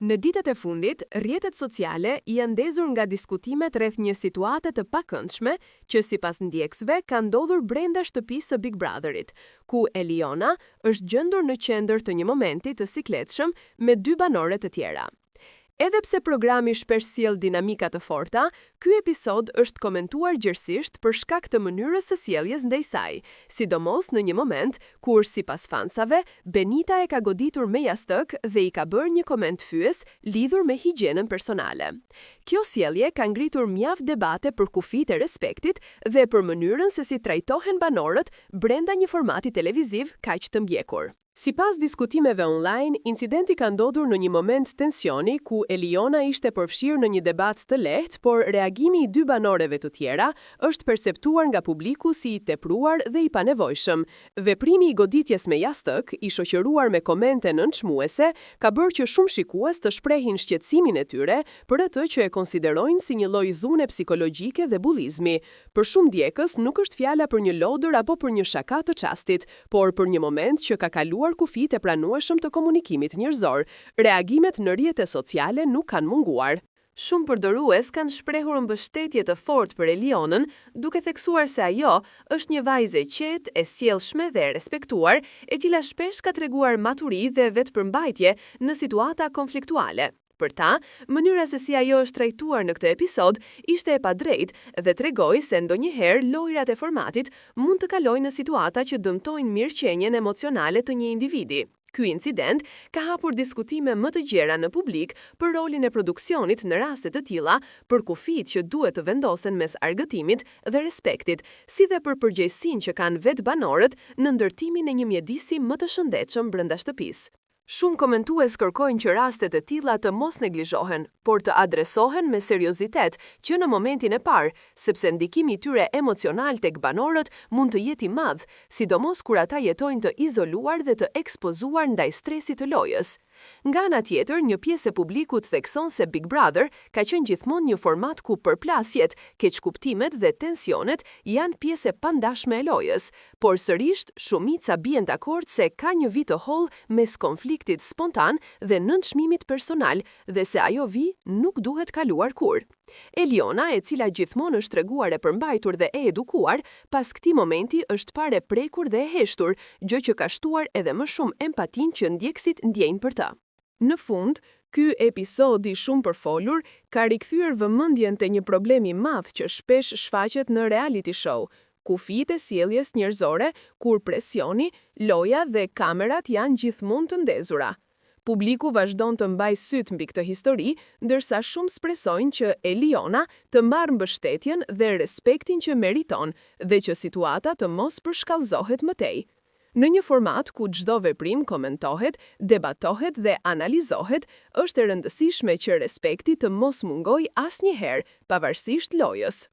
Në ditët e fundit, rrjetet sociale janë ndezur nga diskutimet rreth një situate të pakëndshme që sipas ndjekësve ka ndodhur brenda shtëpisë së Big Brother-it, ku Elijona është gjendur në qendër të një momenti të sikletshëm me dy banore të tjera. Edhe pse programi shpesh sjell dinamika të forta, ky episod është komentuar gjerësisht për shkak të mënyrës së sjelljes ndaj saj, sidomos në një moment kur, sipas fansave, Benita e ka goditur me jastëk dhe i ka bërë një koment fyes lidhur me higjienën personale. Kjo sjellje ka ngritur mjaft debate për kufijtë e respektit dhe për mënyrën se si trajtohen banorët brenda një formati televiziv kaq të ndjekur. Sipas diskutimeve online, incidenti ka ndodhur në një moment tensioni ku Elijona ishte përfshirë në një debat të lehtë, por reagimi i dy banoreve të tjera është perceptuar nga publiku si i tepruar dhe i panevojshëm. Veprimi i goditjes me jastëk, i shoqëruar me komente nënçmuese, ka bërë që shumë shikues të shprehin shqetësimin e tyre për atë që e konsiderojnë si një lloj dhune psikologjike dhe bullizmi. Për shumë ndjekës, nuk është fjala për një lodër apo për një shaka të çastit, por për një moment që ka kaluar kufijtë e pranueshëm të komunikimit njerëzor. Reagimet në rrjete sociale nuk kanë munguar. Shumë përdorues kanë shprehur mbështetje të fortë për Elionën, duke theksuar se ajo është një vajzë e qetë, e sjellshme dhe e respektuar, e cila shpesh ka treguar maturi dhe vetëpërmbajtje në situata konfliktuale. Për ta, mënyra se si ajo është trajtuar në këtë episod ishte e padrejtë dhe tregoi se ndonjëherë lojërat e formatit mund të kalojnë në situata që dëmtojnë mirëqenien emocionale të një individi. Ky incident ka hapur diskutime më të gjera në publik për rolin e produksionit në raste të tilla, për kufijtë që duhet të vendosen mes argëtimit dhe respektit, si dhe për përgjegjësinë që kanë vetë banorët në ndërtimin e një mjedisi më të shëndetshëm brenda shtëpisë. Shumë komentues kërkojnë që rastet e tilla të mos neglizhohen, por të adresohen me seriozitet që në momentin e parë, sepse ndikimi i tyre emocional tek banorët mund të jetë i madh, sidomos kur ata jetojnë të izoluar dhe të ekspozuar ndaj stresit të lojës. Nga ana tjetër, një pjesë e publikut thekson se Big Brother ka qenë gjithmonë një format ku përplasjet, keqkuptimet dhe tensionet janë pjesë e pandashme e lojës. Por sërish, shumica bien dakord se ka një vijë të hollë mes konfliktit spontan dhe nënçmimit personal dhe se ajo vijë nuk duhet kaluar kurrë. Eliona, e cila gjithmonë është treguar e përmbajtur dhe e edukuar, pas këtij momenti është parë e prekur dhe e heshtur, gjë që ka shtuar edhe më shumë empatinë që ndjekësit ndjejnë për të. Në fund, ky episod i shumëpërfolur ka rikthyer vëmendjen te një problem i madh që shpesh shfaqet në reality show, kufijtë e sjelljes njerëzore kur presioni, loja dhe kamerat janë gjithmonë të ndezura. Publiku vazhdon të mbajë sytë mbi këtë histori, ndërsa shumë shpresojnë që Eliona të marrë mbështetjen dhe respektin që meriton dhe që situata të mos përshkallëzohet më tej. Në një format ku çdo veprim komentohet, debatohet dhe analizohet, është e rëndësishme që respekti të mos mungojë asnjëherë, pavarësisht lojës.